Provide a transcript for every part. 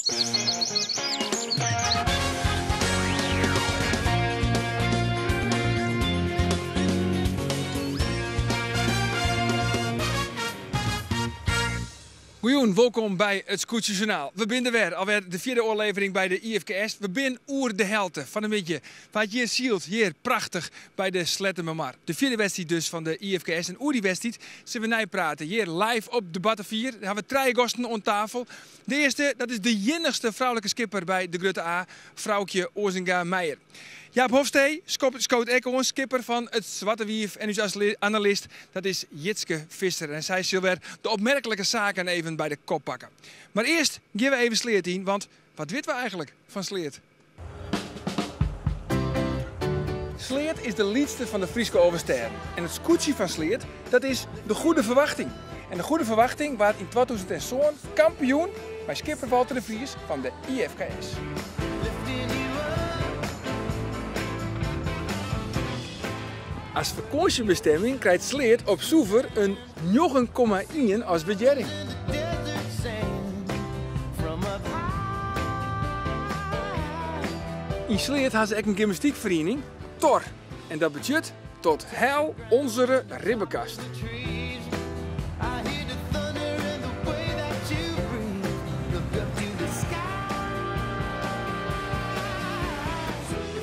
Goejûn, wolkom by it Skûtsjejournaal. We binne der wer, alwer de fjirde ôflevering by de IFKS. We binne oer de helte fan de middei. Wa't hjir sylt, hjir, prachtich, by de Sleattemermar. De fjirde wedstriid dus fan de IFKS en oer dy wedstriid sille we neiprate hjir live op de Battevier. Dêr hawwe we trije gasten oan tafel. De earste, dat is de iennichste froulike skipper by de Grutte A, Froukje Oazenga-Meijer. Jaap Hofstee skoot ek oan, skipper fan it Swarte Wief en ús analist, dat is Jitske Visser. En sy sil wer de opmerklike saken even by de kop pakke. Mar earst gean we even Sleat yn, want wat witte we eigenlik fan Sleat? Sleat is de lytste fan de Fryske 11 stêden en it skûtsje fan Sleat, dat is de Goede Verwachting. En de Goede Verwachting waard yn 2007 kampioen mei skipper Walter de Vries fan de IFKS. As fakânsjebestimming krijt Sleat op Sûver in 9,1 as wurdearring. Yn Sleat ha se ek in gymnastykferiening, TOR. En dat betsjut Tot Heil Onzere Ribbenkast.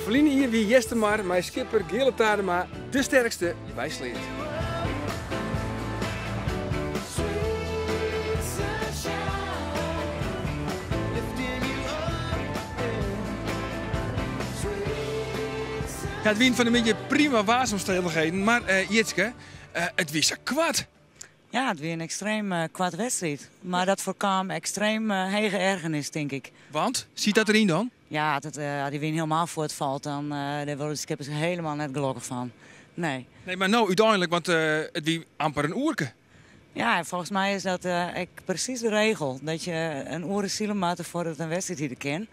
Ferline jier wie Eastermar mei skipper Geale Tadema de sterkste by Sleat. Ja, it wiene fan 'e middei prima waarsomstannichheden, mar Jitske, it wie sa koart. Ja, it wie in ekstreem koarte wedstriid. Mar dat foarkaam ekstreem hege ergernis, tink ik. Want? Siet dat deryn dan? Ja, as dy wyn hielendal fuortfalt, dan dêr wurde de skippers hielendal net gelokkich fan. Nee. Nee, mar no úteinlik, want it wie amper in oerke. Ja, en folgens my is dat ek presys de regel. Dat je in oere sile moatte foardat in wedstriid hite kin.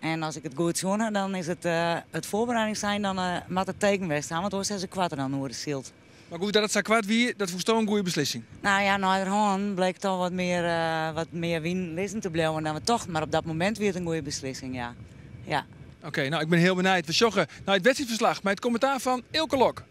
En as ik it goed sjoen ha, dan is it it foarbereidingsein, dan moat it teken west ha, want oars ha se koarter dan in oere syld. Mar goed, dat it sa koart wie, dat fûnsto in goede beslissing? Nou ja, neiderhân bleek toch wat mear wyn lizzen te bliuwen dan we tochten. Mar op dat momint wie it in goede beslissing, ja. Ja. Oké, nou ik bin hiel benijd. We sjogge nei it wedstriidferslach mei it kommentaar fan Eelke Lok.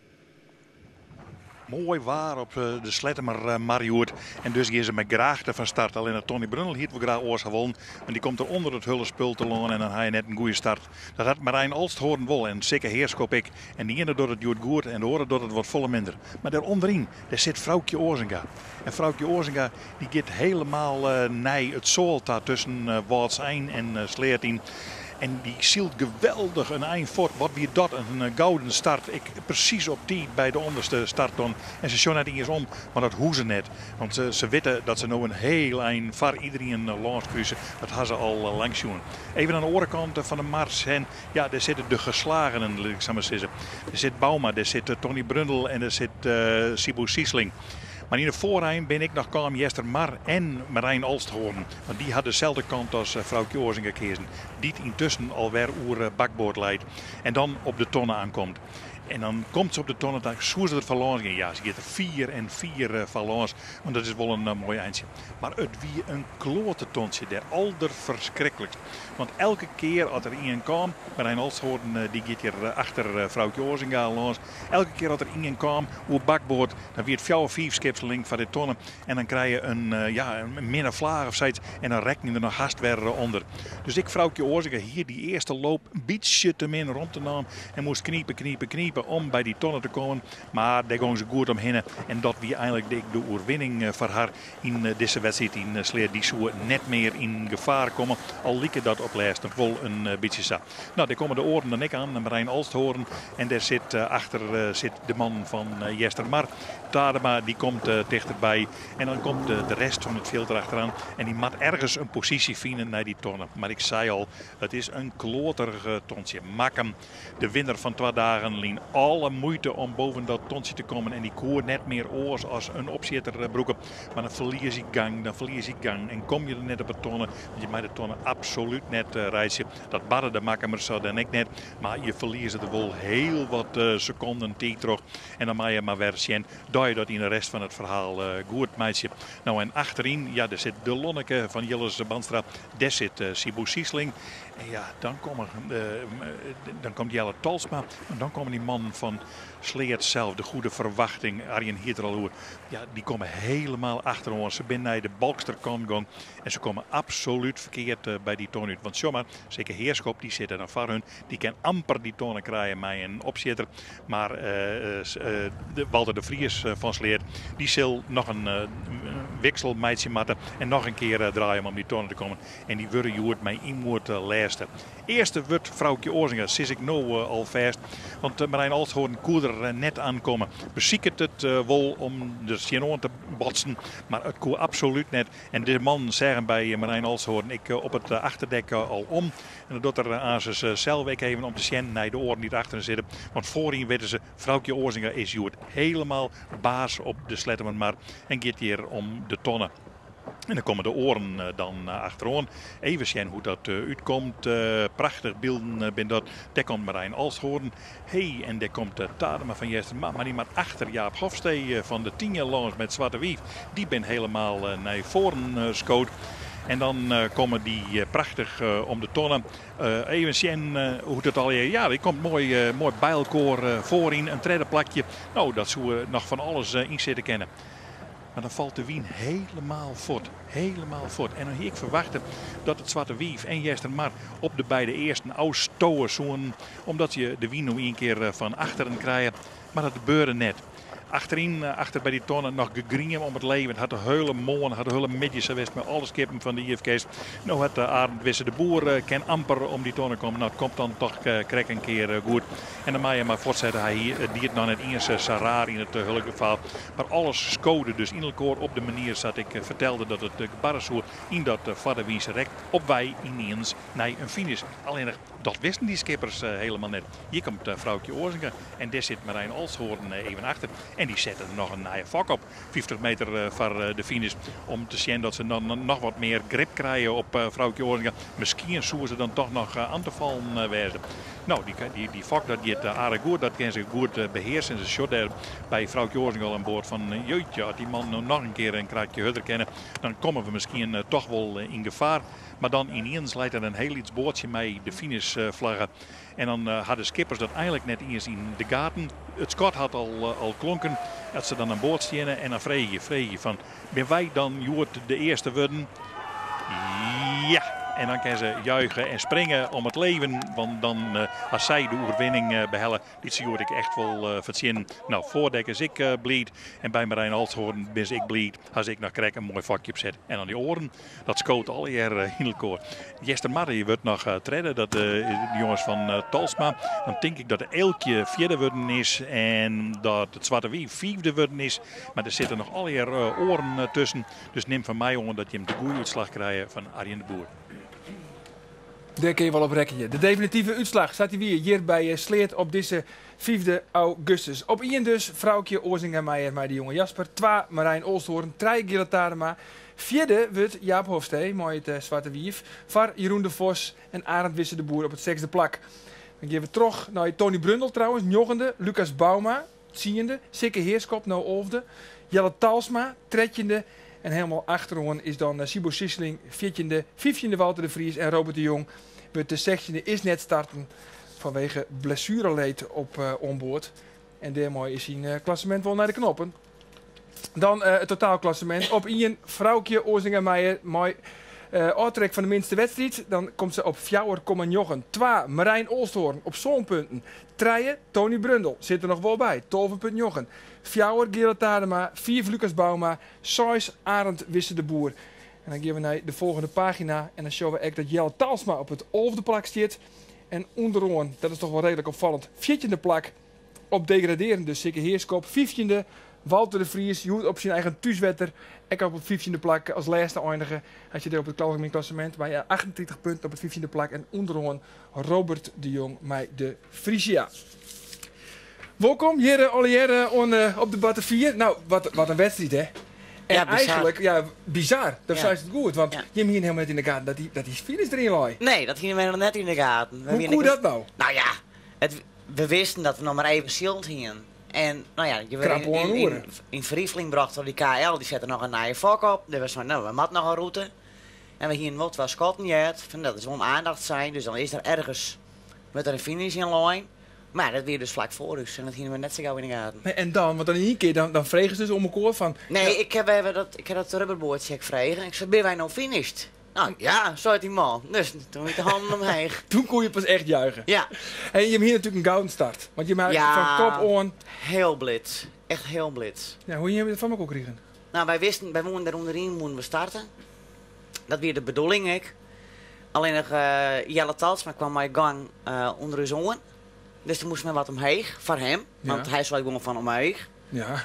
Moai waar op de Sleattemermar hjoed en dus gean se mei grachte fan start. Allinnich Tony Brundel hie it wol graach oars ha wollen, want dy komt der ûnder it hulle spul telâne en dan ha je net in goede start. Dat hat Marijn Olsthoorn wol en Sikke Heerschop ek. En de iene docht it hjoed goed en de oare docht it wat folle minder. Mar dêr ûnderyn, dêr sit Froukje Oazenga. En Froukje Oazenga dy giet helemaal nei it soal ta tusken Wâldsein en Sleat yn. En dy sylt geweldich in ein fuort. Wat wie dat in gouden start. Ek presys op tiid by de ûnderste startton. En se sjogge net iens om, want dat hoege se net. Want se witte dat se no in heel ein foar iderien lâns kruse. Dat ha se al lang sjoen. Even oan de oare kant fan de mar en ja, dêr sitte de geslagenen, lit ik sa mar sizze. Dêr sit Bouma, dêr sit Tony Brundel en dêr sit Siebo Siesling. Mar yn de foarein bin ek noch kaam Eastermar en Marijn Olsthoorn. Want dy ha deselde kant as Froukje Oazenga keazen, dy't yntusken alwer oer bakboard leit en dan op de tonne aankomt. En dan komt se op de tonne, dan soe se der foar lâns gean. Ja, se giet der fier en fier foar lâns, want dat is wol in moai eintsje. Mar it wie in kloatetontsje dêr, alderferskriklikst. Want elke kear as der ien kaam, Marijn Olsthoorn dy giet hjir achter Froukje Oazenga lâns, elke kear as der ien kaam oer bakboard, dan wie it fjouwer, fiif skipsling foar de tonne. En dan krije je in, ja, in minne flaach of sayts en dan rekken je der noch hast wer ûnder. Dus ek Froukje Oazenga hie dy earste loop in bytsje te min romte naam en moast knipe, knipe, knipe om by dy tonne te kommen. Mar dêr gong se goed omhinne en dat wie einlik ek de oerwinning foar har yn dizze wedstriid yn Sleat. Dy soe net mear yn gefaar komme, al like dat op lêst noch wol in bytsje sa. Nou, dêr komme de oaren dan ek aan, Marijn Olsthoorn en dêr sit achter sit de man fan Eastermar. Tadema dy komt tichterby en dan komt de rest fan it fjild derachteroan en dy moat ergens in posysje fine nei dy tonne. Mar ik sei al, it is in kloaterich tontsje. Makkum, de winner fan twa dagen lyn. alle muoite om boven dat tontsje te kommen en dy koe net mear oars as in opsjitter brûke. Mar dan ferlies ik gang, dan ferlies ik gang en kom je der net op de tonne, want je mei de tonne absolút net reitsje. Dat barde de Makkumers sa dan ek net, mar je ferlieze der wol hiel wat sekonden tiid troch. En dan mei je mar wer sjen dat je dat yn de rest fan it ferhaal goed meitsje. No en achteryn, ja, dêr sit de Lonneke fan Jilles Bandstra, dêr sit Siebo Siesling. En ja, dan komme, dan komt Jelle Talsma en dan komme dy mannen fan Sleat sels, de Goede Verwachting, Arjen hie it der al oer. Ja, dy komme helemaal achteroan. Se binne nei de Balkster kant gong en se komme absolút ferkeard by dy ton út. Want sjoch mar, Sikke Heerschop, dy sit der dan foar hun. Dy kin amper dy tonne krije mei in opsjitter. Mar Walter de Vries fan Sleat, dy sil noch in wiksel meitsje moatte en noch in kear draaie om om dy tonne te kommen. En dy wurde hjoed mei ynmoed lêste. Earste wurdt Froukje Oazinga, sis ik no alfêst. Want Marijn Olsthoorn koe der net aankomme. Besiket it wol om der tsjinoan te botsen, mar it koe absolút net. En de mannen seagen by Marijn Olsthoorn ek op it achterdek al om. En dat docht er aansens sels ek even om te sjen nei de oaren dy't achter him sitte. Want foaryn witte se, Froukje Oazinga is hjoed helemaal baas op de Sleattemermar en giet hjir om de tonne. En dan komme de oaren dan achteroan. Even sjen hoe't dat útkomt. Prachtich bylden binne dat. Dêr komt Marijn Olsthoorn. Hey, en dêr komt Tadema fan Eastermar. Mar dy moat achter Jaap Hofstee fan de Tynje lâns met Swarte Wief. Dy bin helemaal nei foaren skood. En dan komme dy prachtich om de tonne. Even sjen hoe't it allegear. Ja, dy komt moai, moai by elkoar foaryn. In tredde plakje. No, dat soe noch fan alles yn sitte kinne. Mar dan falt de wyn helemaal fuort. Helemaal fuort. En dan hie ik ferwachte dat it Swarte Wief en Eastermar op de beide earsten ôfstowe soenen, omdat je de wyn no ien kear fan achteren krije. Mar dat gebeurde net. Achteryn, achter by dy tonne, noch gegriem om it leven. It hat de hiele moarn, hat de hiele middei sa west mei alle skippen fan de IFKS. No hat Arend Wisse de Boer kin amper om dy tonne komme. No, it komt dan toch krekt in kear goed. En dan mei je mar fuortsette. Hy hie, it die it noch net iens sa raar yn it hiele gefal. Mar alles skode dus yn elkoar op de manier sa't ik fertelde dat it barre soe yn dat foarderwynse rek op wei yniens nei in finish. Allinnich dat wisten dy skippers helemaal net. Hjir komt Froukje Oazinga en dêr sit Marijn Olsthoorn even achter. En dy sette der noch in nije fok op, 50 meter foar de finish, om te sjen dat se dan noch wat mear grip krije op Froukje Oazinga. Miskien soe se dan toch noch aan te fallen wêze. No, dy fok dat giet aardich goed, dat kin se goed behearse. En se sjocht dêr by Froukje Oazinga al oan board fan, jeutje, as dy man no noch in kear in krakje hurder kinne, dan komme we miskien toch wol yn gefaar. Mar dan yniens leit der in hiel lyts boatsje mei de finishflagge. En dan ha de skippers dat eigenlik net iens yn de gaten. It skot hat al klonken dat se dan aan board steane en dan freegje fan, binne wy dan hjoed de earste wurden? Ja! En dan kinne se juiche en springe om it leven, want dan ha sy de oerwinning behelle dy't se hjoed ek echt wol fertsjinnen. No, foardek is ek bliid en by Marijn Olsthoorn binne se ek bliid. Ha se ek noch krekt in moai fokje opset. En dan dy oaren, dat skoot allegear yn elkoar. Eastermar wurdt noch tredde, dat de jonges fan Talsma. Dan tink ik dat de Eelkje fjirde wurden is en dat it Swarte Wief fiifde wurden is. Mar der sitte noch allegear oaren tusken. Dus nim fan my oan dat jim de goede útslach krije fan Arjen de Boer. Dêr kinne je wol op rekkenje. De definitive útslach sa't dy wie hjir by Sleat op dizze fyfde augustus. Op ien dus Froukje Oazinga-Meijer mei de jonge Jasper. Twa Marijn Olsthoorn, trije Gille Tadema. Fjirde wurdt Jaap Hofstee mei it Swarte Wief. Foar Jeroen de Vos en Arend Wisse de Boer op it sechsde plak. Dan gean we troch nei Tony Brundel trouwens, njoggende. Lucas Bouma, tsiende. Sikke Heerschop, no alfde. Jelle Talsma, trettjinde. En helemaal achteroan is dan Siebo Siesling, fjirtjinde. Fyftjinde Walter de Vries en Robert de Jong wurdt de sechstjinde, is net starten fanwege blessuereleed op oan board. En dêrmei is syn klassemint wol nei de knoppen. Dan it totaalklassement. Op ien Froukje Oazinga-Meijer mei ôftrek fan de minste wedstriid. Dan komt se op 4,9. Twa Marijn Olsthoorn op sân punten. Trije Tony Brundel sit der noch wol by, 12,9. Fjouwer Gerard Tadema, fiif Lucas Bouma, seis Arend Wisse de Boer. En dan gean we nei de folgjende pagina en dan sjogge we ek dat Jelle Talsma op it alfde plak stiet. En ûnderoan, dat is toch wol reedlik opfallend, fjirtjinde plak op degradearjende Sikke Heerschop. Fyftjinde Walter de Vries, hjoed op syn eigen thúswetter. Ek op it fyftjinde plak as lêste einige. Hy sit op it algemien klassemint mei 38 punten op it fyftjinde plak. En ûnderoan Robert de Jong mei de Frisia. Wolkom hjir allegearre oan op de Battevier. Nou, wat, wat in wedstriid hè. En Ja, bizar. eigenlijk, ja, bizar. Dat Ja. zei het goed, want Ja. je hienen helemaal net in de gaten dat die finish erin lei. Nee, dat hienen we nog net in de gaten. We Hoe wienen koe ik- dat nou? Nou ja, we wisten dat we nog maar even zild hingen. En nou ja, je werd Krap oan oeren. in verriefeling bracht door die KL, die zette nog een nieuwe fok op. Er was van, nou, we moeten nog een route. En we gingen wat was schotten jet. Van, dat is wel aandacht zijn, dus dan is er ergens met er een finish in lijn. Maar dat weer dus vlak voor ons en dat gingen we net zo gauw in de gaten. Nee, en dan, want dan in één keer, dan vregen ze dus om elkaar van... Nee, Ja, ik heb dat rubberboordje gekregen. Ik zei, ben wij nou finished? Nou ja, zei die man. Dus toen met de handen omheen. Toen kon je pas echt juichen. Ja. En je hebt hier natuurlijk een gouden start. Want je maakt Ja. van kop on. Heel blitz. Echt heel blitz. Ja, hoe je het van elkaar kregen? Nou, wij wisten, wij woonden daar onderin, moesten we starten. Dat weer de bedoeling, ik. Alleen nog Jelle Talsma kwam mijn gang onder ons oren. Dus toen moesten we wat omheeg voor hem. Want Ja. hij zei gewoon van omheeg. Ja.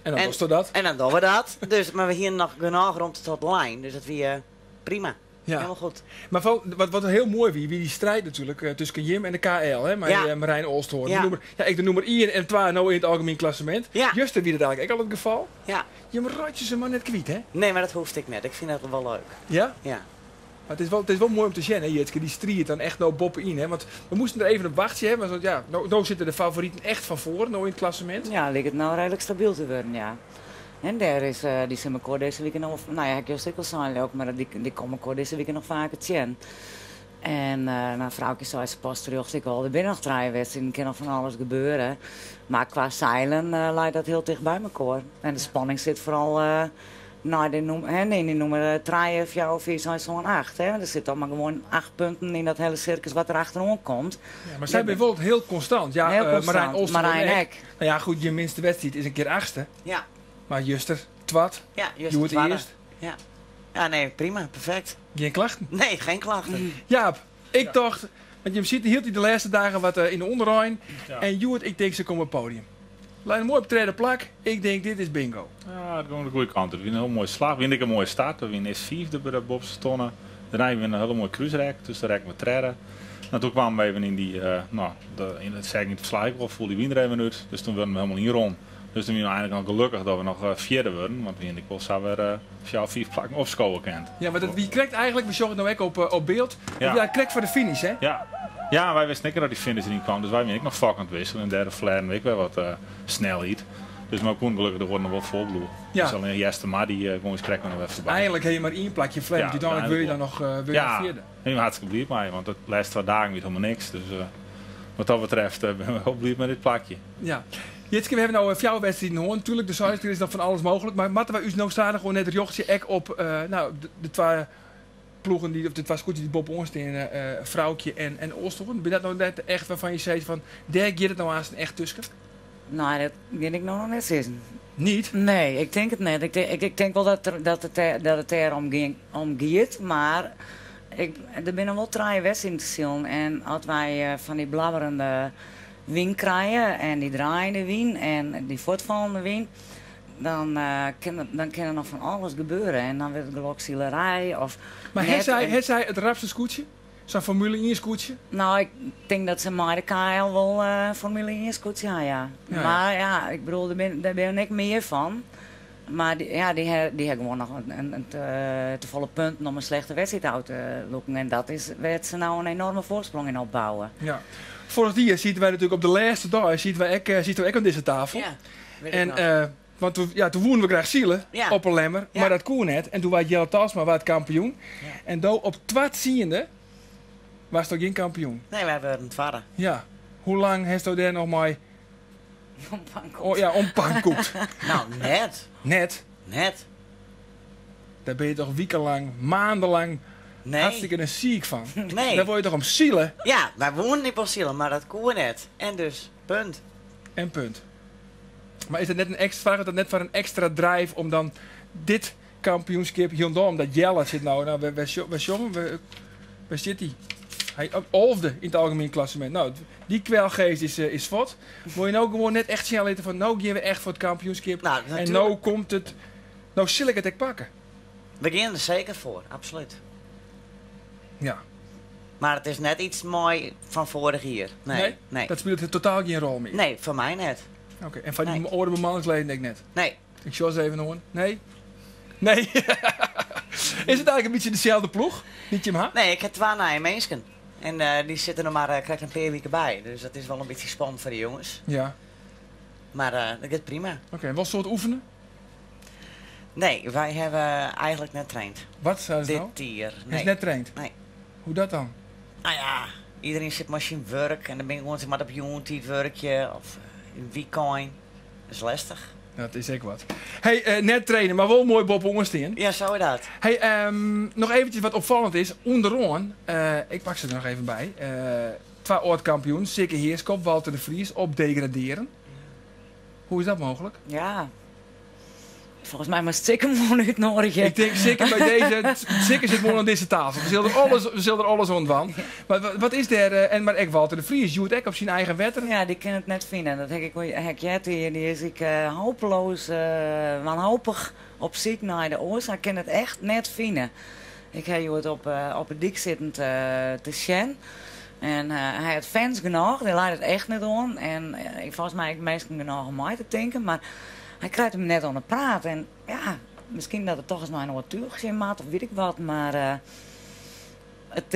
En dan was dat dat. En dan doen we dat. Dus, maar we hier nog genoeg rond tot de lijn. Dus dat weer prima. Ja. Helemaal goed. Maar van, wat heel mooi wie, wie die strijd natuurlijk tussen Jim en de KL, hè, maar, Ja. Marijn Olsthoorn. Ja. Die noemer, ja, ik de nummer 1 en 2 nou in het algemeen klassement. Ja. Juster wie dat eigenlijk ook al het geval. Ja. Je rot je ze maar net kwijt, hè? Nee, maar dat hoefde ik net. Ik vind dat wel leuk. Ja? Ja. Maar het is wel mooi om te zien, hè, Jitske, die strijd dan echt nou boppen in, hè? Want we moesten er even op wachten, hè? Want ja, nou zitten de favorieten echt van voor, nou in het klassement. Ja, lijkt het nou redelijk stabiel te worden, ja. En daar is, die zijn elkaar deze week nog, nou ja, ik juist ook al zijn ook, maar die komen elkaar deze week nog vaker tegen. En nou, vrouwtje zei ze pas terug, ik al de binnen nog draaien wedstrijd, kan nog van alles gebeuren. Maar qua zeilen lijkt dat heel dicht bij elkaar. En de spanning zit vooral nou, die noem, hè, nee, die noemen 3, 4, 4, 6, 7, 8. Hè. Er zit allemaal gewoon 8 punten in dat hele circus wat er achterom komt. Ja, maar zij zijn bijvoorbeeld heel constant. Ja, Heel constant. Marijn Olsthoorn Marijn ek. ek. Nou ja, goed, je minste wedstrijd is een keer 8e. Ja. Maar Juster, twat. Ja, Juster Je wordt twaalf. eerst. Ja. Ja, nee, prima, perfect. Geen klachten? Nee, geen klachten. Jaap, ik dacht, want je ziet, hield hij de laatste dagen wat in de onderrijn. Ja. En Joert, ik denk ze komen op het podium. Lijn mooi op tweede plak. Ik denk, dit is bingo. Ja, het ging de goede kant. Het was een heel mooi slag. We hadden een mooie start. We winnen eerst 4e bij de Bobse tonnen. Daarna hebben we een hele mooie cruiserek. Dus daar rekken we treden. Nou, toen kwamen we even in die, nou, de, in het zeg ik niet verslag, ik wel voel die wien er even uit. Dus toen werden we helemaal niet rond. Dus toen waren we eigenlijk al gelukkig dat we nog vierde werden. Want we hadden wel zo weer jou 4 plakken opschoven kent. Ja, maar dat, wie krijgt eigenlijk, we zochten het nou ook op beeld. Ja. Ja, krijgt voor de finish, hè? Ja. Ja, wij wisten niet dat die finish erin kwam. Dus wij waren ook nog fucking aan het wisselen. En derde flair en ik weer wat snelheid. Dus maar kon gelukkig de worden nog wel volbloed. Ja. Dus alleen Jester maar die kon eens krek nog even voorbij. Eigenlijk heb je maar 1 plakje flair. Ja, want uiteindelijk wil je dan nog wil je Ja, nog vierde. ik ben hartstikke blij mee, want het laatste 2 dagen weer helemaal niks. Dus wat dat betreft ben ik heel blij met dit plakje. Ja. Jitske, we hebben nou 4 wedstrijden hoor. Natuurlijk, de er is nog van alles mogelijk. Maar moeten wij u nou staan gewoon net het jochtje ek op nou, de 2 ploegen die, of de 2 scootjes die Bob Onstein, Vrouwtje en Olsthoorn. Ben dat nou net echt waarvan je zegt van, daar gaat het nou aan zijn echt tussen? Nou, dat weet ik nog net zeggen. Niet? Nee, ik denk het net. Ik denk wel dat het er om ging, om gaat, maar er binnen wel 3 wedstrijden te zien. En als wij van die blabberende wien krijgen en die draaiende wien en die voortvallende wien, dan kan er nog van alles gebeuren. En dan wordt het gelokzielerij of Maar net een heeft zij het rapste scootje? Zo'n Formule 1 scootje? Nou, ik denk dat ze maar de KL wel Formule 1 scootje, ja, ja. Ja, ja. Maar ja, ik bedoel, daar ben ik meer van. Maar die hebben gewoon nog een te volle punt om een slechte wedstrijd uit te lokken. En dat is waar ze nou een enorme voorsprong in opbouwen. Ja. Vorig jaar zitten wij natuurlijk op de laatste dag, zitten wij ook aan deze tafel. Ja, weet ik nog. Want toen, ja, toen woenen we graag zielen Ja. op een lemmer, Ja. maar dat koen net. En toen was Jelle Talsma was het kampioen. Ja. En toen op twat ziende was het ook geen kampioen. Nee, wij werden tweede. Ja. Hoe lang heeft u daar nog maar Ompankoekt. Oh, ja, ompankoekt. Nou, net. Net. Net. Daar ben je toch wekenlang, maandenlang Nee. hartstikke een ziek van. Nee. Daar word je toch om zielen? Ja, wij woonden niet op zielen, maar dat koen net. En dus, punt. En punt. Maar is dat net een extra, vraag dat net voor een extra drive om dan dit kampioenschap hier omdat Jelle zit nou, nou, waar zit hij? Hij olfde in het algemeen klassement. Nou, die kwelgeest is fot. Moet je nou gewoon net echt snel weten van, nou gaan we echt voor het kampioenschap. Nou, en natuurlijk. nou komt het, nou zal ik het echt pakken. We gaan er zeker voor, absoluut. Ja. Maar it is net iets mei fan foarich jier. Nee. Nee? Dat spilet totaal gjin rol mear? Nee, foar my net. Oké, en foar dy oare bemanningsleden ek net? Nee. Ik sjoch se even oan. Nee? Nee? Is it eigenlik in bytsje deselde ploech dy't jim ha? Nee, ik ha twa nije minsken. En eh, dy sitte noch mar eh, krekt in pear wike by. Dus dat is wol in bytsje spannend foar de jonges. Ja. Mar eh, dat giet prima. Oké, en wol soad oefene? Nee, wy hawwe eigentlik net traind. Wat sei Dit no? jier. Nee. Is net traind? Nee. Hoe dat dan? Nou ja, iedereen sit mei syn wurk en dan bin ik gewoan moat op jûntiid wurkje of yn wykein. Dat is lestich. Dat is ek wat. Hey, eh, net trainen, mar wol moai boppe-oan stean. Ja, zo is dat. Hey, noch eventsjes wat opfallend is, ûnderoan, eh, ik pak se der noch even by, eh, twa âld-kampioenen, Sikke Heerschop, Walter de Vries, op degradearren. Hoe is dat mooglik? Ja, folgens my moatst Sikke moarn útnoadigje. Ik tink Sikke by dizze, Sikke sit moarn oan dizze tafel. We sille der alles, we sille der alles oan dwaan. Mar wat is dêr, eh, en mar ek Walter de Vries, hjoed ek op syn eigen wetter. Ja, dy kin it net fine. Dat ha ik wol ha ik heard. Dy is ek eh, hopeloos eh, wanhopich op syk nei de oarsaak. Kin it echt net fine. Ik ha hjoed op, op 'e dyk sitten te, te sjen. En hy hat fans genôch, dêr leit it echt net oan. En folgens my ek minsken genôch om mei te tinken, mar hy krijt him net oan 'e praat. En ja, miskien dat er toch ris nei in oar túch sjen moat of wit ik wat, mar it,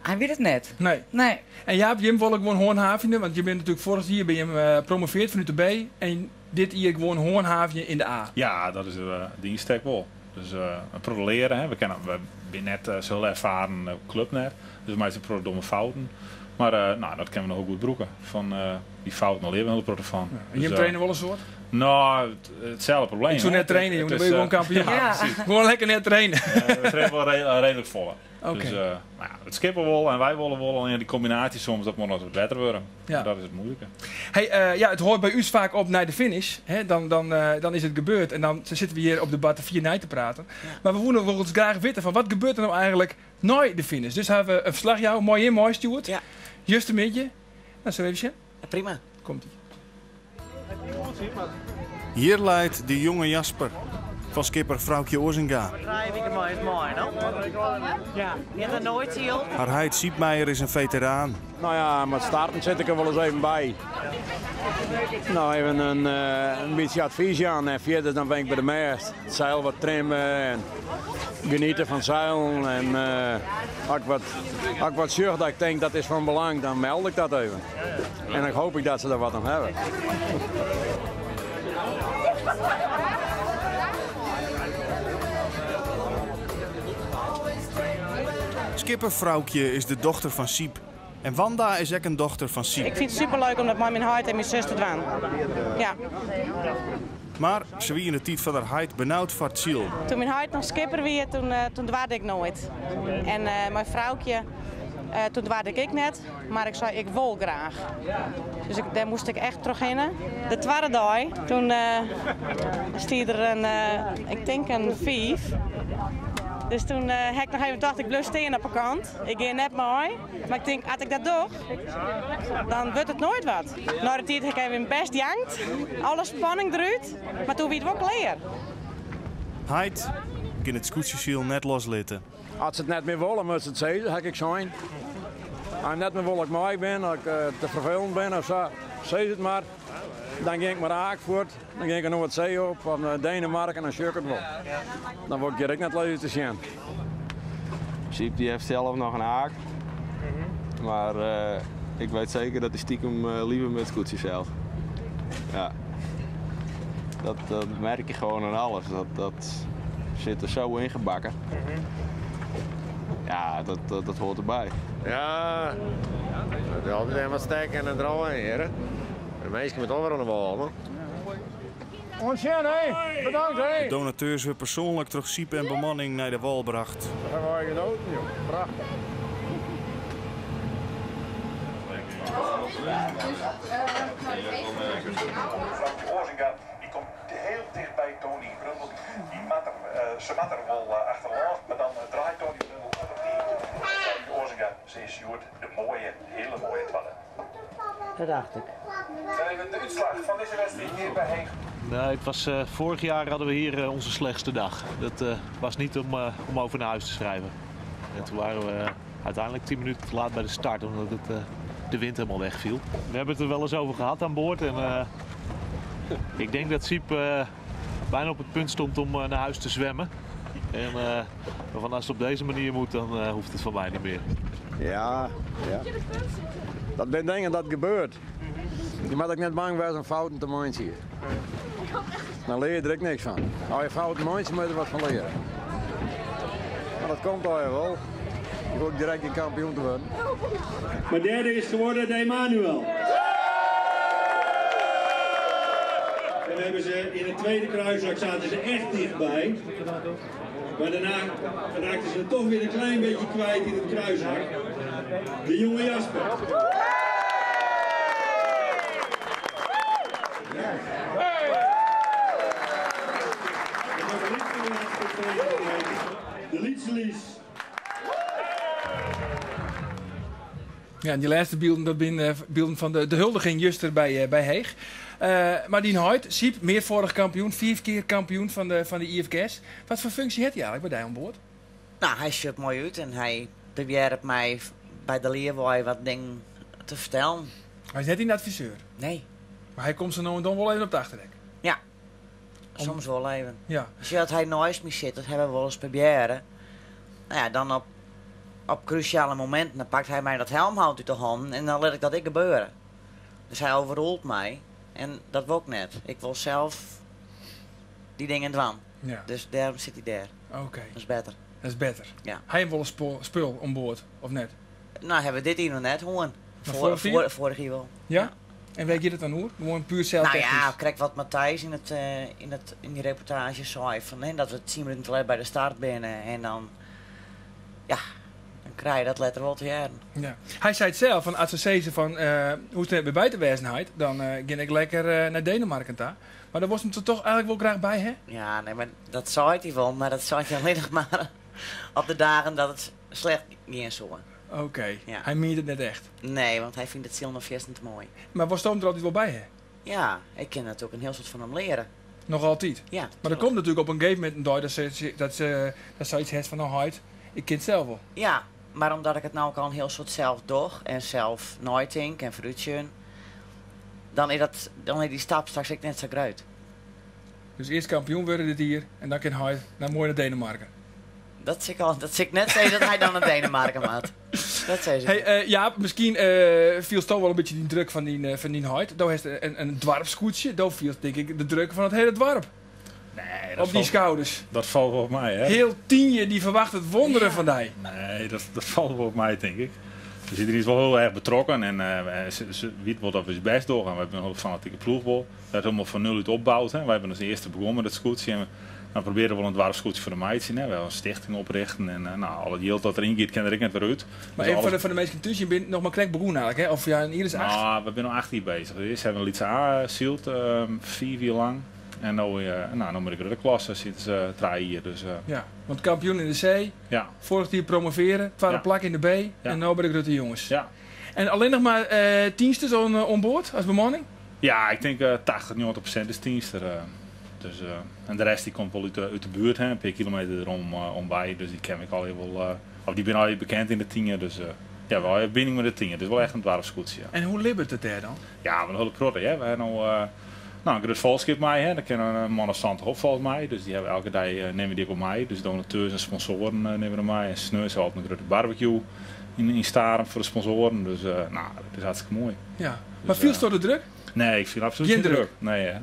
hy wit it net. Nee. Nee. En Jaap, jim wolle gewoan hânhavenje, want jim binne natuerlik foarich jier binne jim promoveard fanút de B en dit jier gewoan hânhavenje yn de A. Ja, dat is de ynstek wol. Dus in protte leare. Hè. We kinne, we binne net sa hiel erfaren klup net. Dus we meitsje in protte domme fouten. Mar no, dat kinne we noch hiel goed brûke. Fan dy fouten leare we in hiele protte fan. Ja. En jim traine wol in soad? No, itselde probleem. Ik soe net traine, jonge, dan bin je gewoan kampioen. Ja, precies. Gewoan lekker net traine. We traine wol reedlik folle. Oké. Dus no ja, it skipper wol en wy wolle wol, allinne dy kombinaasje soms, dat moat noch wat better wurde. Ja. Dat is it muoilike. Hey, ja, it hâldt by ús faak op nei de finish. Hè? Dan, dan, dan is it gebeurd en dan sitte we hjir op de Battevier nei te praten. Mar we woene wolris graach witte fan wat gebeurt der no eigenlik nei de finish. Dus hawwe we in ferslachjouwer mei jim meistjoerd. Ja. Justermiddei. Nou, sille we even sjen? Ja, prima. Komt ie. Hjir leit de jonge Jasper fan skipper Froukje Oazinga. Har heit Siep Meijer is in feteraan. Nou ja, mei it starten sit ik der wolris even by. No, even in, in bytsje advys jaan en fierder dan bin ik by de mêst. It seil wat trimme en geniete fan seilen. En as ik wat, as ik wat sjoch dat ik tink dat is fan belang, dan meld ik dat even. En dan hoop ik dat se der wat oan hawwe. Skipper Froukje is de dochter fan Siep. En Wanda is ek in dochter fan Siep. Ik fyn it superleuk om dat mei myn heit en myn sus te dwaan. Ja. Mar se wie yn de tiid fan har heit benaud foar it silen. Toen myn heit noch skipper wie, toen, toen doarde ik noait. En mei Froukje, toen doarde ik ek net, mar ik sei ik wol graach. Dus ik, dêr moast ik echt trochhinne. De twadde dei, toen stie der in, ik tink in fiif. Dus toen ha ik noch even tocht, ik bliuw stean op 'e kant. Ik gean net mei, mar ik tink, as ik dat doch, dan wurdt it noait wat. Nei de tiid ha ik even bêst jankt, alle spanning derút, mar toen wie it wol klear. Heit kin it skûtsjesilen net loslitte. As se it net mear wolle, moatte se it sizze, ha ik sein. As je net mear wolle dat ik mei bin, as ik te ferfelend bin of sa, sis it mar. Dan gean ik mei de aak fuort, dan gean ik de Noardsee op of nei Denemarken, dan sjoch ik it wol. Dan wol ik hjir ek net lizze te sjen. Siep die heeft zelf noch in aak. Maar ik weet zeker dat hij stiekem liever met skûtsje zeilt. Ja. Dat, dat merk je gewoon aan alles. Dat, dat zit er zo ingebakken. Ja, dat, dat, dat hoort erbij. Ja, it is altyd even wat stekken en draaien hjir. De minsken moatte wol wer oan de wâl, man. Oant sjen, hé. Bedankt, hé. De donateurs wurde persoanlik troch Siep en bemanning nei de wâl brocht. Daar hawwe wy genoten, joh. Prachtich. Froukje Oazinga die komt hiel ticht by Tony Brundel. Die moat der, se moat der wol achterlâns, mar dan draait Tony Brundel op it tiidje. En Froukje Oazinga, se is hjoed de moaie, hiele moaie twadde. Dat dacht ik. Even de útslach fan dizze wedstriid hjir by Heech. Nee, het was, vorig jaar hadden we hier onze slechtste dag. Dat was niet om, om over naar huis te schrijven. En toen waren we uiteindelijk 10 minuten te laat bij de start, omdat het, de wind helemaal wegviel. We hebben het er wel eens over gehad aan boord. En ik denk dat Siep bijna op het punt stond om naar huis te zwemmen. En van als het op deze manier moet, dan hoeft het van mij niet meer. Ja, ja. Dat ben dingen dat gebeurt. Je moet ook net bang zijn om fouten te maken. Dan leer je er ook niks van. Als je fouten maakt, moet je er wat van leren. Maar dat komt al wel. Ik hoop direct een kampioen te worden. Maar derde is geworden de Emanuel. En hebben ze in het tweede kruishak zaten ze echt dichtbij. Maar daarna raakten ze het toch weer een klein beetje kwijt in het kruishak. De jonge Jasper. De Lietselis. Ja, en die laatste beelden, dat zijn beelden van de huldiging juster bij Heeg. Maar die Hoyt, Siep, meervoudig kampioen, 4 keer kampioen van de IFKS. Wat voor functie heeft hij eigenlijk bij die aan boord? Nou, hij ziet mooi uit en hij probeert mij bij de leerwaai wat dingen te vertellen. Hij is net een adviseur? Nee. Maar hij komt zo nou en dan wel even op de achterdek? Ja, soms wel even. Ja. Dus dat hij naast me zit, dat hebben we wel eens proberen. Nou ja, dan op cruciale momenten, dan pakt hij mij dat helmhout uit de hand en dan laat ik dat ik gebeuren. Dus hij overroelt mij en dat wil ik net. Ik wil zelf die dingen dwan. Ja. Dus daarom zit hij daar. Oké. Dat is beter. Dat is beter. Ja. Hij heeft wel een spul aan boord, of net? Nou, hebben we dit hier nog net hoor. Maar vorig jaar? Vorig jaar wel. Ja? Ja. En weet je dat dan hoe? Gewoon puur zelf Nou ja, kijk wat Matthijs in die reportage zei. Van, hè, dat we 10 minuten te laat bij de start binnen en dan, ja, dan krijg je dat letter wel te jaren. Ja. Hij zei het zelf, van als ze zeiden van, hoe het net bij buitenwezenheid, dan ging ik lekker naar Denemarken daar. Maar daar was hem er toch eigenlijk wel graag bij, hè? Ja, nee, maar dat zei hij wel, maar dat zei hij alleen nog maar op de dagen dat het slecht ging zo. Oké, Ja. Hij meent het net echt. Nee, want hij vindt het ziel nog te mooi. Maar was Toon er altijd wel bij, hè? Ja, ik kan natuurlijk een heel soort van hem leren. Nog altijd? Ja, Maar er komt natuurlijk op een gegeven moment een dag dat ze iets heeft van, nou Hoyt, ik ken het zelf wel. Ja, maar omdat ik het nou ook al een heel soort zelf doe en zelf nooit denk en fruitje, dan is die stap straks ook net zo groot. Dus eerst kampioen worden dit hier en dan kan hij naar mooi naar Denemarken. Dat zie ik al, dat zie ik net zeggen dat hij dan naar Denemarken maakt. Dat zei ze. Hey, Jaap, misschien viel toch wel een beetje die druk van die Hoyt. Daar heeft een dwarfscootje. Daar viel denk ik de druk van het hele dwarp. Nee, dat op die valt schouders. Dat valt wel op mij, hè? Heel Tienje die verwacht het wonderen van die. Nee, dat valt wel op mij, denk ik. Dus iedereen is wel heel erg betrokken en ze weet wel dat we het best doorgaan. We hebben een hele fanatieke ploegbol. Dat is helemaal van nul uit opbouwd. Hè. Wij hebben als eerste begonnen met het scootje. En we proberen we wel een dwarfscootje voor de meidjes. Hè. We willen een stichting oprichten en al het geld dat erin gaat, kan er ik net weer uit. Maar Dus even alles voor de meesten tussen, je bent nog maar krek begonnen eigenlijk, hè? Of ja, in ieder is 8? Nou, we zijn nog 8 jaar bezig. Eerst hebben we een Lietse A zielt, 4 jaar lang. En nou moet ik de klasse zitten ze 3 hier. Dus. Ja, want kampioen in de C, Ja. vorig jaar promoveren, tweede Ja. plak in de B Ja. en nu bij de grote jongens. Ja. En alleen nog maar tiensters on boord als bemanning? Ja, ik denk 80, 90% is tienster. Dus en de rest die komt wel uit de buurt, hè, een paar kilometer erom om bij. Dus die ken ik al heel wel, of die ben al bekend in de tienen. Dus ja, wel een binding met de tienen. Dus wel echt een dwarfscootje. Ja. En hoe libbert het daar dan? Ja, een hele protte, hè. We hebben nou een groot volschip mee, hè. Daar kennen een man of 70 op volgens mij. Dus die hebben elke dag nemen die ook op mij. Dus donateurs en sponsoren nemen er mij. En sneu is altijd een grote barbecue in Starum voor de sponsoren. Dus dat is hartstikke mooi. Ja. Dus, Maar viel het door de druk? Nee, ik viel absoluut Geen niet druk? druk. Nee, hè.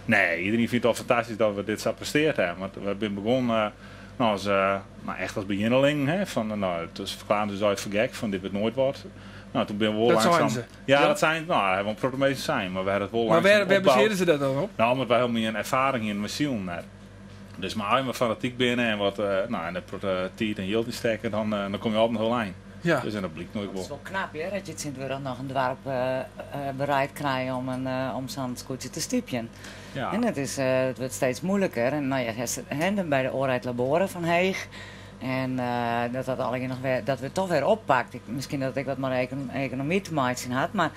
Nee, iedereen vindt het al fantastisch dat we dit zo presteerd hebben. Want we zijn begonnen nou, als nou, echt als beginneling. Hè, van, nou, het is verklaren ze uit voor gek, van dit wordt nooit wat. Nou, toen ben we wel Dat langzaam zijn ze. Ja, Ja? dat zijn, nou, hebben we een zijn, maar we hadden het wel Maar langzaam waar opgebouwd. baseerden ze dat dan op? Nou, omdat wij helemaal niet een ervaring in de machine hebben. Dus maar als je maar fanatiek binnen en wat nou, en de tijd en yield in steken, dan kom je altijd nog wel lijn. Ja. Dus en dat blijkt nooit Het is wel. wel knap, hè, dat je het sinds nog een dorp bereid krijgt om zo'n scootje te stiepjen. Ja. En het wordt steeds moeilijker. En nou ja, hen bij de Oorheid Laboren van Heeg. En dat dat alleen nog weer, dat we toch weer oppakt. Ik, misschien dat ik wat maar economie te maken had, maar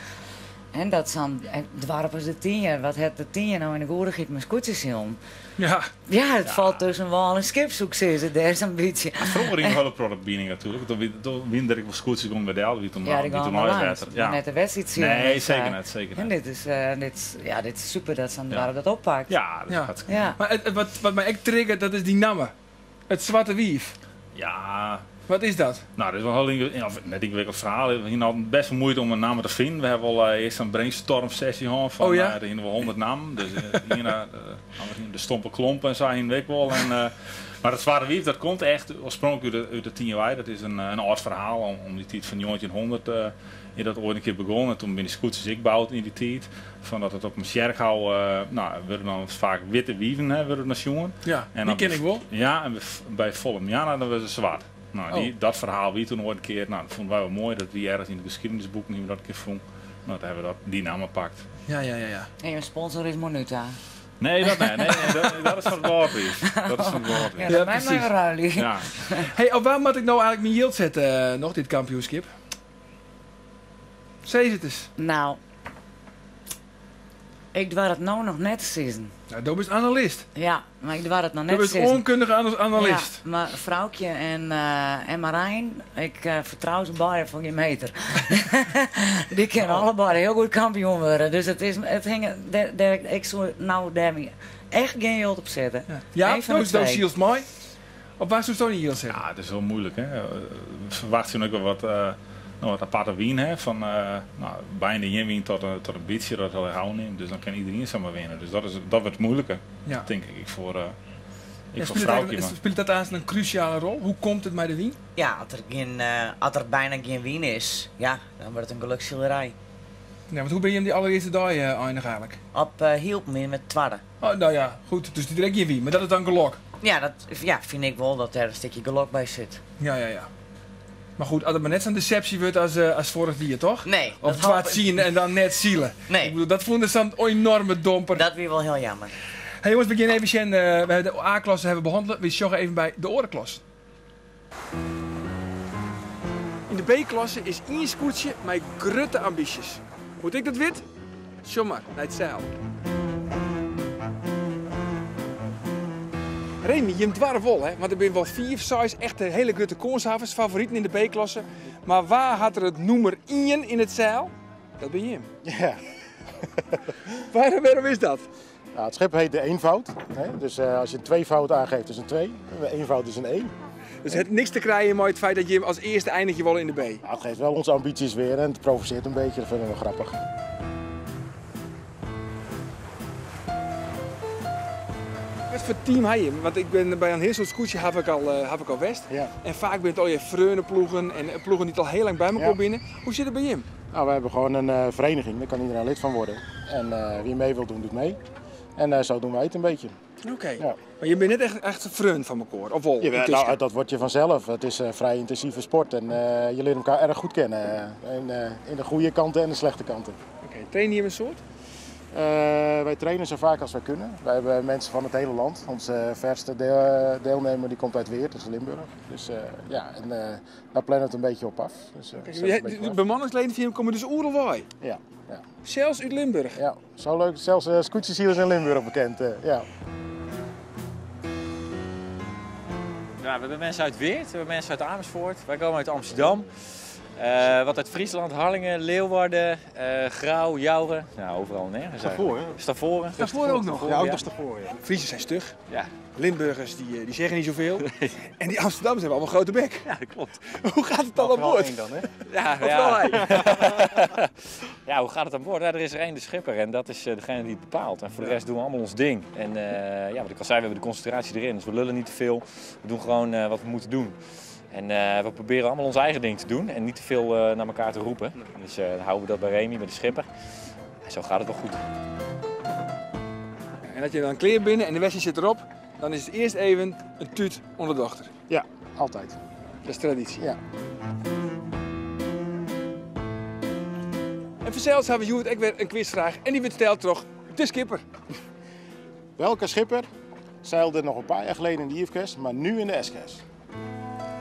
En dat sa'n doarp as De Tynje, wat hat De Tynje no yn de goedichheid mei skûtsjesilen? Ja. Ja, it falt tusken wâl en skip, soe ik sizze, dêr sa'n bytsje. Froeger wie in hiele protte bining natuerlik. Doe wiene der ek wol skûtsjes gongen by del, wie it om Ja, dy gongen wol langs, ja. Mar net de wedstriidsilen. Nee, seker net, seker net. En dit is, dit is, ja, dit is super dat sa'n doarp dat oppakt. Ja, dat is hartstikke Ja. Mar it, wat, wat my ek triggert, dat is dy namme. It Swarte Wief. Ja. Wat is dat? Nou, dat is wol in hiel of net yngewikkeld ferhaal. We hiene altyd best wol muoite om in namme te finen. We hawwe wol earst in brainstorm sessie hân fan Oh ja? der hiene wol 100 nammen. Dus iene, de Stompe Klomp en sa hiene we ek wol. En, mar it Swarte Wief, dat komt echt oarspronklik út de Tynjewei. Dat is in âld ferhaal om dy tiid fan 1900 is dat oait in kear begûn. En toen binne dy skûtsjes ek boud yn dy tiid. Fan dat it op in tsjerkhou, no, wurde dan faak witte wieven, hè, wurde dan sjoen. Ja, En dy dan ken ik wol. Ja, en by folle moanne dan wurde se swart. No, dy, Oh. dat ferhaal wie toen oait in kear, no, dat fûnen wy wol moai, dat wie ergens yn de geskiednisboeken hiene we dat in kear fûn. No, toen hawwe we dat, dy namme pakt. Ja, ja, ja, ja. En jo sponsor is Monuta. Nee, dat net. Nee, nee, dat is fan it Wâldwiif. Dat is fan it Wâldwiif. Ja, dat mei my ruilje. Ja. Hey, op wa moat ik no eigentlik myn jild sette noch, dit kampioenskip? Sis it ris. Nou, ik doar it no noch net te sizzen. Nou, do bist analist. Ja, mar ik doar it noch Do net te bist sizzen. oankundige analist. Ja, mar Froukje en Marijn, ik fertrou se beide foar gjin meter. Dy kinne allebeide hiel goed kampioen wurde. Dus it is, it hinget, dêr, dêr, ik soe no dêr my echt gjin jild op sette. Ja, Eén fan de do twee. sylst mei. Op wa soesto dyn jild sette? Ja, it is hiel muoilik. Hè. We ferwachtsje ek wol wat, no, wat aparte wyn. Hè, fan no, byna gjin wyn tot in bytsje dat hiel erch ôfnimt. Dus dan kin iderien samar winne. Dus dat is, dat wurdt muoiliker, tink ik, ek foar, ek Ja, foar spilet Froukje. dat, spilet dat aanst in krúsjale rol? Hoe komt it mei de wyn? Ja, as der gjin, as der byna gjin wyn is, ja, dan wurdt it in gelukssilerij. Ja, want hoe binne jim dy allerearste dei einige eigentlik? Op Hylpen wiene we twadde. Oh, no ja, goed. Dus dy der ek gjin wyn, mar dat is dan gelok? Ja, dat ja, fyn ik wol dat dêr in stikje gelok by sit. Ja, ja, ja. Mar goed, as it mar net sa'n desepsje wurdt as, as foarich jier, toch? Nee, Op dat twa hoop ik. tsien en dan net sile. Nee. Ik bedoel, dat fûn ik sa'n enoarme domper. Dat wie wol hiel jammer. Hey jonges, we gean even sjen. We hawwe de A-klasse hawwe we behannele. We sjogge even by de oare klassen. Yn de B-klasse is ien skûtsje mei grutte ambysjes. Hoe't ik dat wit? Sjoch mar nei it seil. Remy, jim doarre wol, hè? Want der binne wol fiif, seis echte hiele grutte kânshawwers, favoriten yn de B-klasse. Mar wa hat der it nûmer ien yn it seil? Dat binne jim. Ja. Waarom is dat? Nou, het schip heet de eenvoud. Hè? Dus als je een tweevoud aangeeft is een 2. Een eenvoud is een 1. Dus het hat niks te krijen mei it feit dat jim as earste einigje wolle yn de B? Nou, het geeft wel onze ambities weer en het provoceert een beetje. Dat vinden we grappig. Wat foar team ha je? Want ik bin by in hiel soad skûtsje haw ik al west. En faak binne it allegear freoneploegen en ploegen dy't al hiel lang by mekoar binne. Hoe sit it by jim? Nou, we hebben gewoon een vereniging, daar kan iedereen lid van worden. En wie mee wil doen, doet mee. En zo doen wij het een beetje. Oké. Ja. Mar je bent net echt freon fan mekoar, of wol? Jawel, yntusken? nou, dat word je vanzelf. Het is vrij intensieve sport en je leert elkaar erg goed kennen. En in de goede kanten en de slechte kanten. Oké, trainen jim in soad? Wij trainen zo vaak als wij kunnen. Wij hebben mensen van het hele land. Onze verste deelnemer die komt uit Weert, dat is Limburg. Dus ja, en daar plannen we het een beetje op af. Dus Oké, zetten we een beetje de af. bemanningsleden van jullie komen dus oeral wei? Ja, ja. Zelfs uit Limburg? Ja, zo leuk. Zelfs scootjesielers in Limburg bekend. Ja. Ja, we hebben mensen uit Weert, we hebben mensen uit Amersfoort, wij komen uit Amsterdam. Wat uit Friesland, Harlingen, Leeuwarden, Grou, Joure. Nou, overal nergens Stavoren, eigenlijk. Stavoren. Stavoren ook nog? Ja, ook nog Stavoren, ja. Friesen zijn stug. Ja. Limburgers die zeggen niet zoveel. En die Amsterdammers hebben allemaal grote bek. Ja, dat klopt. Hoe gaat het dan aan Vooral boord? één dan, hè? Ja, Of ja. wel hij? Ja, hoe gaat het aan boord? Ja, er is er één, de schipper, en dat is degene die het bepaalt. En voor de rest doen we allemaal ons ding. En ja, wat ik al zei, we hebben de concentratie erin, dus we lullen niet te veel. We doen gewoon wat we moeten doen. En we proberen allemaal ons eigen ding te doen en niet te veel naar elkaar te roepen. Dus dan houden we dat bij Remy, bij de schipper. En zo gaat het wel goed. En dat je dan kleer binnen en de wedstrijd zit erop, dan is het eerst even een tuut onder de dochter. Ja, altijd. Dat is traditie. Ja. En vanzelfs hebben we hjoed ek wer in quizfraach en dy wurdt steld troch de skipper. Welke schipper zeilde nog een paar jaar geleden in de IFKS, maar nu in de SKS?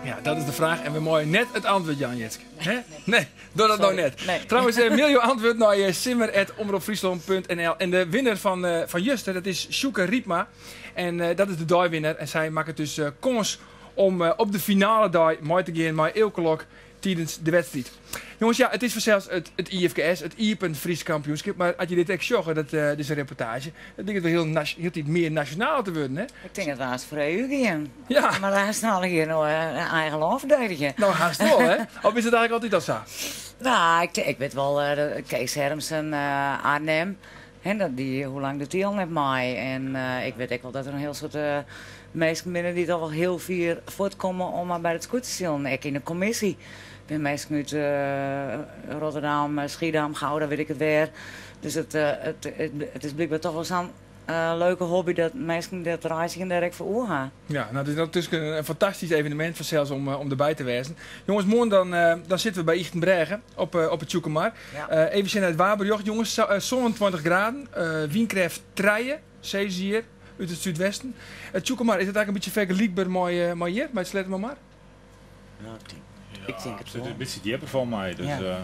Ja, dat is de fraach en we meie net it antwurd jaan, Jitske. Hè? Nee, doch dat no net. Nee. Trouwens, eh, mail jo antwurd nei eh, simmer@omropfryslân.nl en de winner fan, eh, fan juster, dat is Sjoeke Riepma. En eh, dat is de deiwinner en sy makket dus eh, kâns om eh, op de finale dei mei te gean mei Eelke Lok tidens de wedstriid. Jonges, ja, it is fansels it, it IFKS, it Iepen Frysk Kampioenskip, mar as je dit ek sjogge, dat, eh, dizze reportaazje, dan liket it wol hiel, hieltyd mear nasjonaal te wurden, hè? Ik tink dat we hast foar EU gean. Ja. Mar hast allegear no eh, eigen lân ferdedigje. No, hast wol, hè? Of is it eigentlik altyd al sa? No, ik, ik wit wol, eh, Kees Hermsen, Arnhem, hè, dat die, hoe lang doet die al net mei? En ik wit ek wol dat der in hiel soad minsken binne dy't al wol hiel fier fuortkomme om mar by it skûtsjesilen. Ek yn de kommisje binne minsken út Rotterdam, Schiedam, Gouda, wit ik it wêr. Dus it, it, it is blykber toch wol sa'n leuke hobby dat minsken dat reizgjen dêr ek foar oer ha. Ja, no, it is tusken in fantastysk evenemint fansels om, om derby te wêzen. Jonges, moarn dan, dan sitte we by Ychtenbrêge op, op it Tsjûkemar. Ja. Even sjen nei it waarberjocht, jonges. 27 graden, wynkrêft trije, sizze se hjir, út it súdwesten. It Tsjûkemar, is it eigentlik in bytsje fergelykber mei, mei hjir, mei it Sleattemermar? Ja, ik tink, ik tink it It wol. is in bytsje djipper fan my, dus Ja. uh,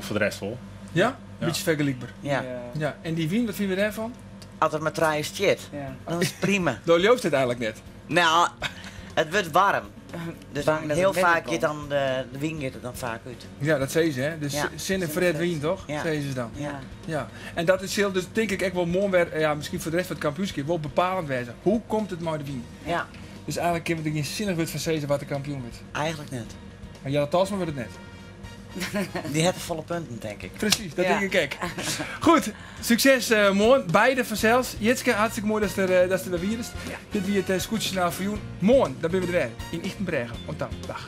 foar de rest wol. Ja? In bytsje fergelykber. Ja. Ja. En dy wyn, wat fine we dêrfan? As it mar trije stiet, dan is it prima. Do leaust it eigentlik net? No, it wurdt waarm. Dus Bang dat hiel it minder faak giet komt. dan de, de wyn giet der dan faak út. Ja, dat sizze se, hè? Dus Ja. sinne fret wyn, toch? Ja. Sizze se dan. Ja. Ja. En dat sil dus tink ik ek wol moarn wer, ja, miskien foar de rest fan it kampioenskip, wol bepalend wêze. Hoe komt it mei de wyn? Ja. Dus eigentlik kinne we der gjin sinnich wurd fan sizze wa't de kampioen wurdt. Eigentlik net. Mar Jelle Talsma wurdt it net. Dy hat te folle punten, tink ik. Presys, dat Ja. tink ik ek. Goed, sukses eh, moarn. Beide fansels. Jitske, hartstikke moai datst der, eh, datst der wer wiest. Dit wie it uh, Skûtsjesjoernaal foar jûn. Moarn, dan binne we der wer yn Ychtenbrêge. Oant dan. Dag.